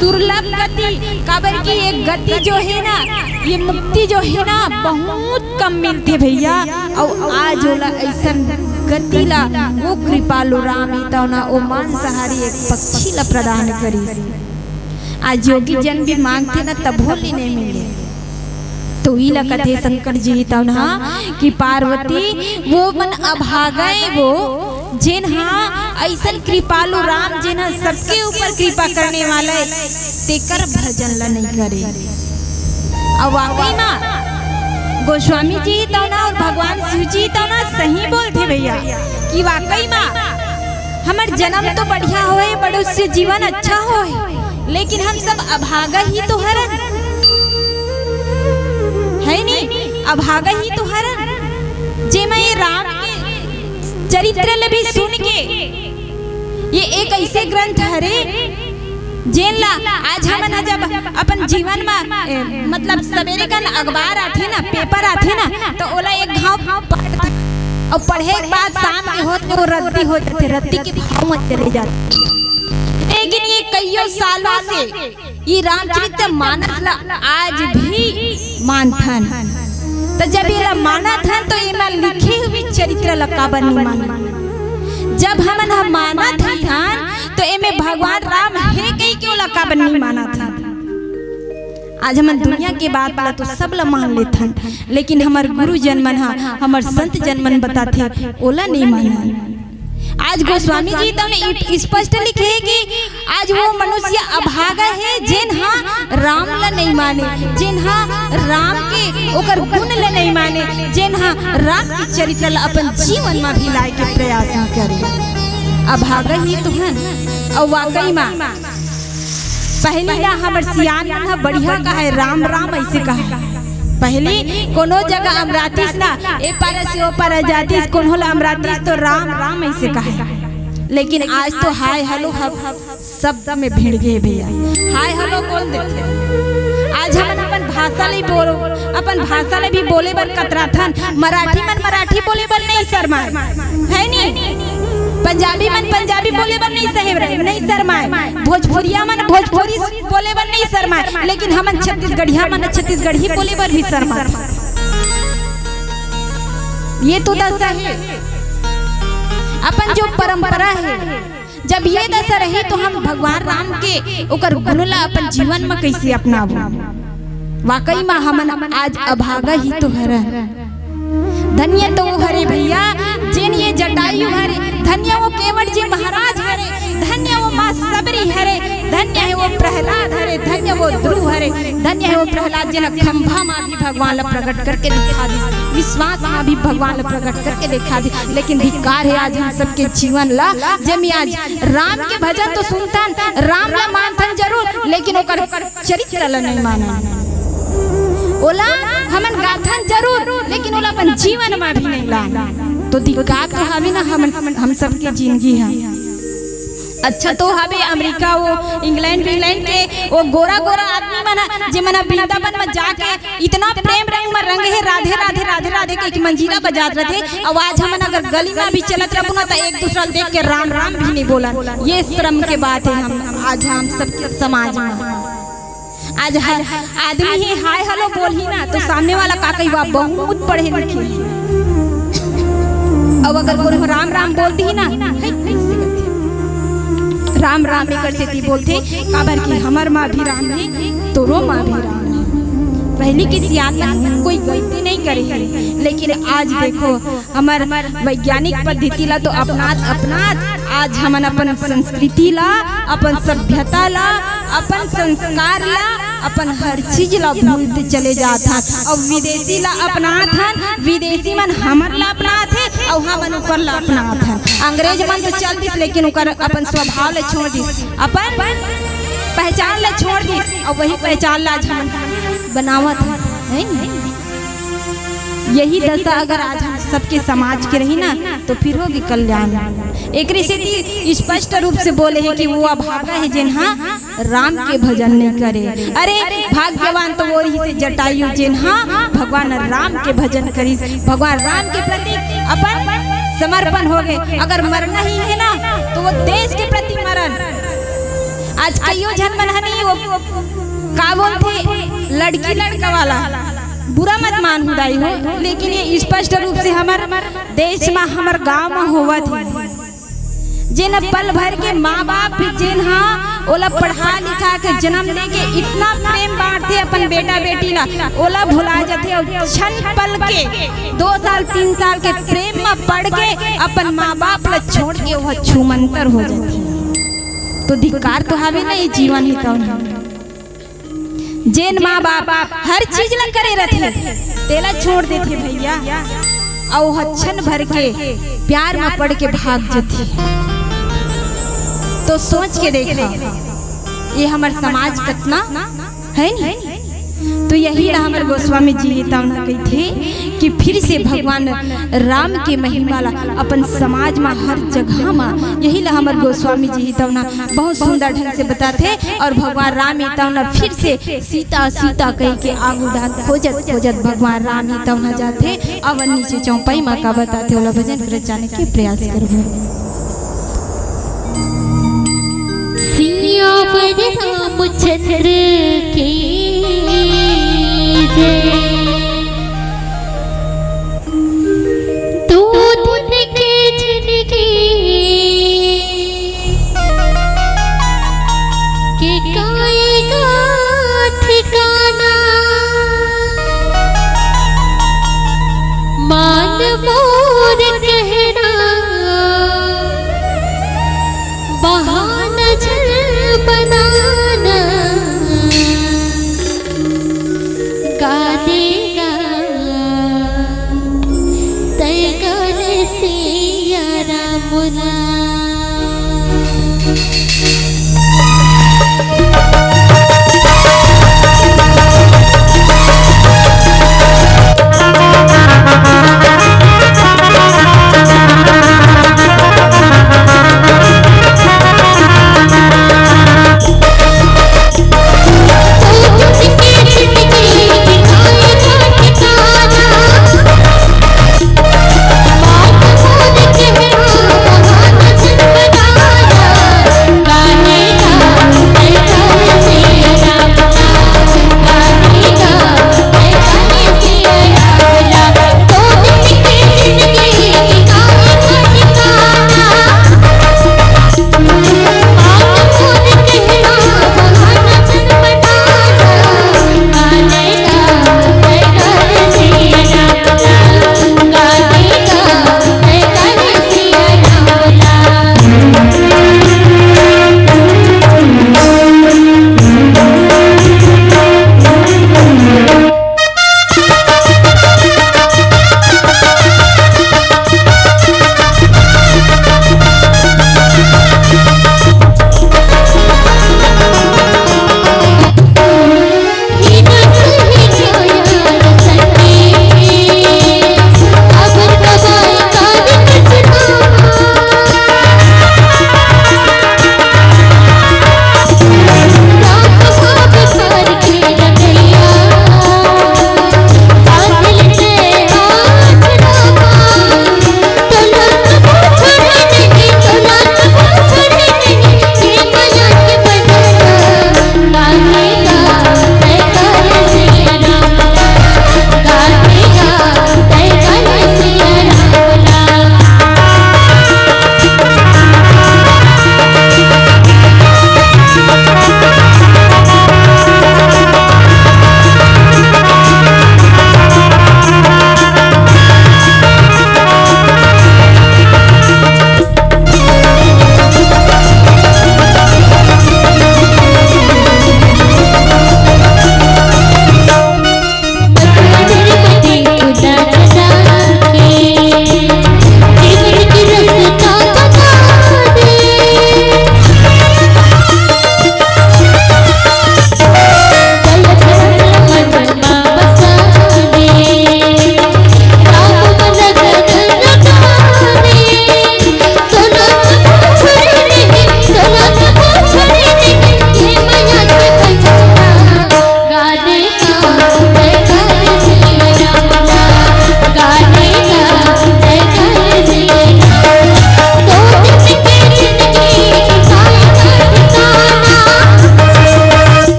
दुर्लभ गति, काबर की एक गति जो है ना, ये मुक्ति जो है ना, बहुत कम मिलथे भैया। अउ आज ओला ऐसन गति ला वो कृपालु राम ही तौन हा वो मांसाहारी एक पक्षी ला प्रदान करिस। आज योगी जन भी मांगथे ना, तभो ले नहीं मिले। तो इला कथे शंकर जी ही तौन हा कि पार्वती, वो मन अभागा हे वो, जेन हा ऐसन कृपालु राम, जेन हा सबके ऊपर कृपा करने वाला है, तेकर भजन ला नहीं करे। अब वाकई मा गोस्वामी जी ही तौन हा और भगवान शिव जी ही तौन हा सही बोलथे भैया, कि वाकई मा हमर जन्म तो बढ़िया होए, मनुष्य जीवन अच्छा होए, लेकिन हम सब अभागा ही तो हरन, है नी? अभागा ही तो हरन, जेमा ये राम के चरित्र ले भी सुन के, ये एक ऐसे ग्रंथ हरे, जेन ला आज हमन ह जब अपन जीवन म, ए, मतलब सवेरे कन अखबार आथे ना, पेपर आथे ना, तो ओला एक घाव पढ़थन। अउ पढ़े के बाद शाम के होत ले वो रद्दी हो जाथे, रद्दी के भाव म चले जाथे। लेकिन ये कइयो सालों से ये रामचरित मानस ला आज भी मानथन। त जब एला मानत हन, तो एमा लिखे हुए चरित्र ला काबर नहीं मानन? जब हमन ह मानत ही हन, तो एमे भगवान राम हे कहि के ओला काबर नहीं मानत हन? आज हमन दुनिया के बात ला तो सब ला मान लेथन, लेकिन हमर गुरुजन मन ह, हमर संत जन मन बताथे, ओला नहीं मानन। आज गोस्वामी जी तौन इ-, स्पष्ट लिखे कि आज वो मनुष्य अभागा हे, जेन हा राम ला नहीं माने, जेन हा राम के ओकर गुण ला नहीं माने, जेन हा राम के चरित्र ला अपन जीवन मा भी लाए के प्रयास नहीं करे। अभागा ही तो हन। अउ वाकई मा पहली ना हमर सियान मन ह बढ़िया कहे, राम राम ऐसे कहे। पहली कोनो जगह अमरातीस ना, ए पारा से ओ पारा जातीस, कोनो ला अमरातीस तो राम राम ऐसे कहे। लेकिन आज तो हाय हेलो हब शब्द में भिड़ गए भैया। हाय हेलो कौन देथे? आज हमन अपन भाषा ले बोलो, अपन भाषा ले भी बोले बर कतराथन। मराठी मन मराठी बोले बर नहीं शर्माए, है नी? पंजाबी मन पंजाबी बोले बर नहीं सहे, नहीं शर्माए। भोजपुरिया मन भोजपुरी बोले बर नहीं शर्माए, लेकिन हमन छत्तीसगढ़िया मन छत्तीसगढ़ी बोले बर भी शर्माथन। ये तो दशा हे। अपन जो परंपरा हे, जब ये दशा रही, तो हम भगवान राम के, ओकर गुण ला अपन जीवन म कइसे अपनाबो? वाकई म हमन आज अभागा ही तो हरन। धन्य तो वो हरे भैया, जेन ये जटायु हरे, धन्य वो केवट जी महाराज हरे, धन्य वो माँ सबरी हरे, धन्य हे वो प्रहलाद हरे, धन्य वो ध्रुव हरे, धन्य हे वो प्रहलाद, जेन खंभा मा भी भगवान ला प्रकट करके दिखा दिस, विश्वास मा भी भगवान ला प्रकट करके दिखा दिस। लेकिन धिक्कार हे आज हम सबके जीवन ला, जे में आज राम के भजन तो सुनथन, राम ला मानथन जरूर, लेकिन ओकर चरित्र ला नहीं मानन। ओला हमन गाथन जरूर, लेकिन ओला अपन जीवन मा भी नहीं लान। तो धिक्कार तो हवे ना हमन, हम सबके जिंदगी ह। अच्छा तो हवे अमेरिका, वो इंग्लैंड विंग्लैंड के वो गोरा गोरा आदमी मन ह, जे मन ह वृंदावन म जाके इतना प्रेम रंग म रंगे हे, राधे राधे राधे राधे के एक मंजीरा बजात रथे। अउ आज हमन अगर गली म भी चलत रहबो ना, त एक दूसरा ल देख के राम राम भी नहीं बोलन। ये शर्म के बात हे हम, आज हम सबके समाज म। आज ह-, आदमी हे हाय हेलो बोलही ना, तो सामने वाला का कही, "वाह, बहुत पढ़े लिखे हे।" अब अगर कोनो राम राम बोल दिही ना, "है, है, से करथे। राम राम एकर सेती बोलथे, काबर कि हमर माँ भी राम हे, तोरो माँ भी राम हे।" पहली के सियान मन कोई गलती नहीं करे हे, लेकिन आज देखो, हमर वैज्ञानिक पद्धति ला तो अपनात, अपनात आज हमन अपन संस्कृति ला, अपन सभ्यता ला, अपन संस्कार ला, अपन हर चीज ला भूलते चले जात हन। अउ विदेशी ला अपनात हन, विदेशी मन हमर ला अपनात हे, अउ हमन ओकर ला अपनात हन। अंग्रेज मन तो चल दिस, लेकिन ओकर अपन स्वभाव ला छोड़ दिस, अपन पहचान ला छोड़ दिस, अउ वही पहचान ला आज हमन बनावत हन, है नी? यही दशा अगर आज हम सबके समाज के रही ना, तो फिर होगी कल्याण। एकरे सेती स्पष्ट रूप से बोले हे कि वो अभागा हे, जेन हा राम के भजन नहीं करे। अरे, भाग्यवान तो वो रहिस जटायु, जेन हा भगवान राम के भजन करिस, भगवान राम के प्रति अपन समर्पण हो गए। अगर मरना ही है ना, तो वो देश के प्रति मरन। आज कईयो झन मन हनी वो का बोलथे, लड़की लड़का वाला, बुरा मत मान हुदाई हो, लेकिन ये स्पष्ट रूप से हमर देश म, हमर गांव म होवत हे। जेन पल भर के माँ बाप भी, जेन हा ओला पढ़ा लिखा के जन्म दे के इतना प्रेम बांटथे अपन बेटा बेटी ला, ओला भुला जथे। अउ क्षण पल के, दो साल तीन साल के प्रेम म पड़ के अपन माँ बाप ला छोड़ के वो छूमंतर हो जथे। तो धिक्कार तो हवे ना, ये जीवन ही तो। जेन माँ बाप हर चीज ला करे रथे, तेला छोड़ देथे भैया, अउ ह क्षण भर के प्यार म पड़ के भाग जथे। तो सोच के देखा, ये हमर समाज कतना है नी? तो यही ला हमर गोस्वामी जी हे तौन कहिथे कि फिर से भगवान राम के महिमा ला अपन समाज म हर जगह म, यही ला हमर गोस्वामी जी हे तौन बहुत सुंदर ढंग से बताथे। अउ भगवान राम हे तौन फिर से सीता, सीता कहि के आगू डाहर खोजत, खोजत भगवान राम हे तौन जाथे। अब नीचे चौपाई म का बताथे, ओला भजन करत जाने के प्रयास करबो। सियावर रामचंद्र की जय। दो दिन के जिनगी के काएगा ठिकाना, मान मोर कहना, बहाना छल बनाना। गा देगा तय गाने सिया राम ना।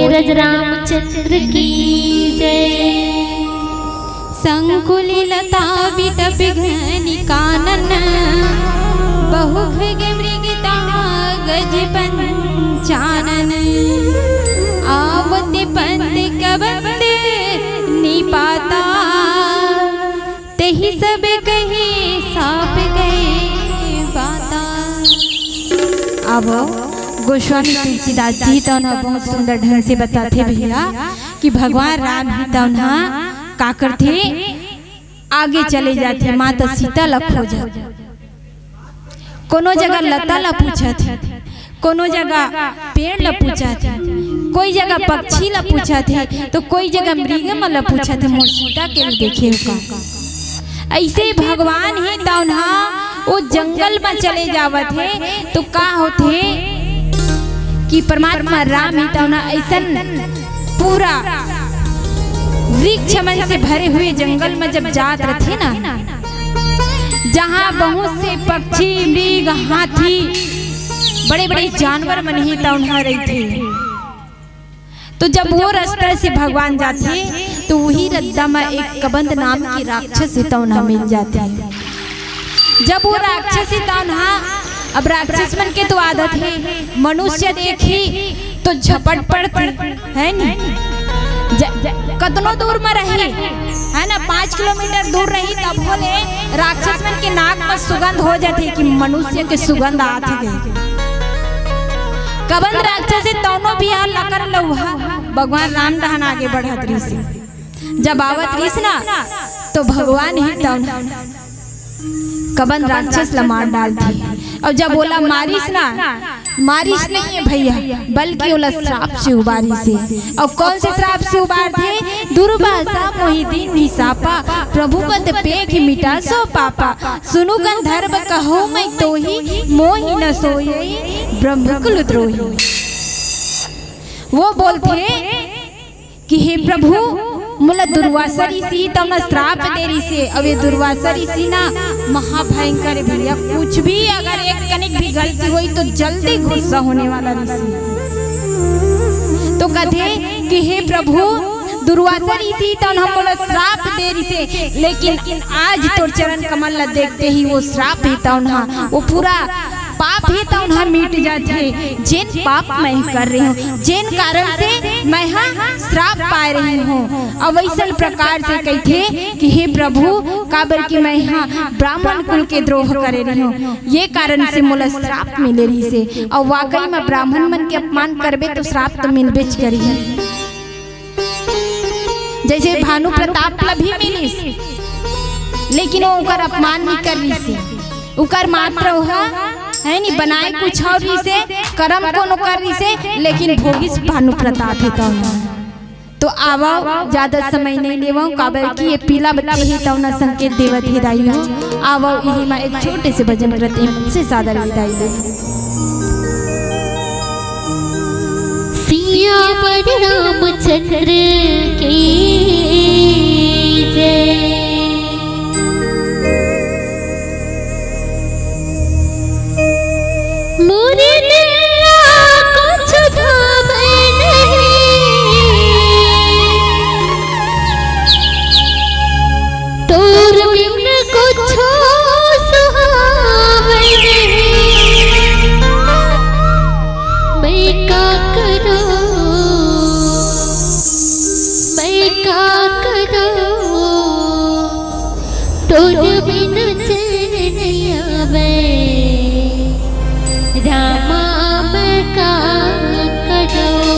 रज रामचंद्र की जय। संकुल लता बिटप घनी कानन, बहु खग मृग तहाँ गज पंचानन। आवत पंत कबंद निपाता, तेहि सब कहे साप गए बाता। अब गोस्वामी तुलसीदास जी तो ना बहुत सुंदर ढंग से बताथे भैया कि भगवान राम ही तो ना का करथे, आगे चले जाथे, माता सीता ल खोजत। कोनो जगह लता ल पूछत हे, कोनो जगह पेड़ ल पूछत हे, कोई जगह पक्षी ल पूछत हे, तो कोई जगह मृग मन ल पूछत हे, मोर सीता के ल देखे हो का। अइसे भगवान ही तौन हा ओ जंगल म चले जावत हे, तो का होथे कि परमात्मा राम ही तौन हा अइसन पूरा वृक्ष मन से भरे हुए जंगल म जब जात रथे ना, जहाँ बहुत से पक्षी, मृग, हाथी, बड़े-बड़े जानवर मन ही तौन हा रहिथे। तो जब वो रास्ता से भगवान जाथे, तो वही रद्दा म एक कबंद नाम के राक्षस ही तौन हा मिल जाथे। जब वो राक्षस ही तौन हा, अब राक्षस मन के तो आदत हे, मनुष्य देखही तो झपट पड़थे, है नी? ज-, ज-, कतनो दूर म रही, है ना, पाँच किलोमीटर दूर रही, तब होले राक्षस मन के नाक म सुगंध हो जाथे कि मनुष्य के सुगंध आत हे। कबंद राक्षस हे तौनो भी आ लकर लउहा भगवान राम डहन आगे बढ़त रहिस। जब आवत रहिस ना, तो भगवान ही तौन कबंद राक्षस ला मार डालथे। अउ जब ओला मारिस ना, मारिस नहीं है भैया, बल्कि ओला श्राप से उबारिस हे। अउ कौन से श्राप से उबारथे? दुर्वासा मोहि दीन्हि सापा, प्रभु पद पेखि मिटा सब पापा। सुनु गंधर्व कहउ मइँ तोहि, मोहि न सोइहइ ब्रह्म कुल द्रोही। वो बोलथे कि हे प्रभु, मोला दुर्वासा ऋषि तौन हा श्राप दे रहिस हे, अउ ये दुर्वासा ऋषि ना महाभयंकर हे भैया, कुछ भी अगर एक कनिक भी गलती होही तो जल्दी गुस्सा होने वाला ऋषि। तो कथे कि हे प्रभु, दुर्वासा ऋषि तौन हा मोला श्राप दे रहिस हे, लेकिन आज तोर चरण कमल ला देखते ही वो श्राप ही तौन हा, वो पूरा पाप ही तौन हा मिट जाथे, जेन पाप मैं कर रही हूँ, जेन कारण से मैं हा श्राप पाए रही हूँ। अउ वइसन प्रकार से कहिथे कि हे प्रभु, काबर कि मैं हा ब्राह्मण कुल के द्रोह करे रही हूँ, ये कारण से मोला श्राप मिले रहिस हे। अउ वाकई म ब्राह्मण मन के अपमान करबे तो श्राप तो मिलबेच करही। जइसे भानु प्रताप ला भी मिलिस, लेकिन वो ओकर अपमान नइ कर रहिस हे। ओकर मात्र ओहा, है नी, बनाए कुछ अउ रहिस हे, करम कोनो कर रहिस हे, लेकिन भोगिस भानु प्रताप ही तौन हा। तो आवव, ज्यादा समय नइ लेवव, काबर कि ये पीला बत्ती ही तौन हा संकेत देवत हे दाई हो। आवव, इही म एक छोटे से भजन करत हन, से सादर विदाई दे। सियावर रामचंद्र की जय। मोरे नैया कुछ भावे नहीं, तोर बिन कुछो सुहावे नहीं। मैं का करूं, मैं का करूं, तोर बिन चैन नइ आवे, रामा मैं का करूं।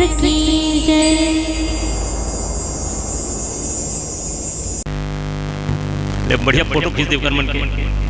की जय। ले, बढ़िया फोटो खींच दे ओकर मन के।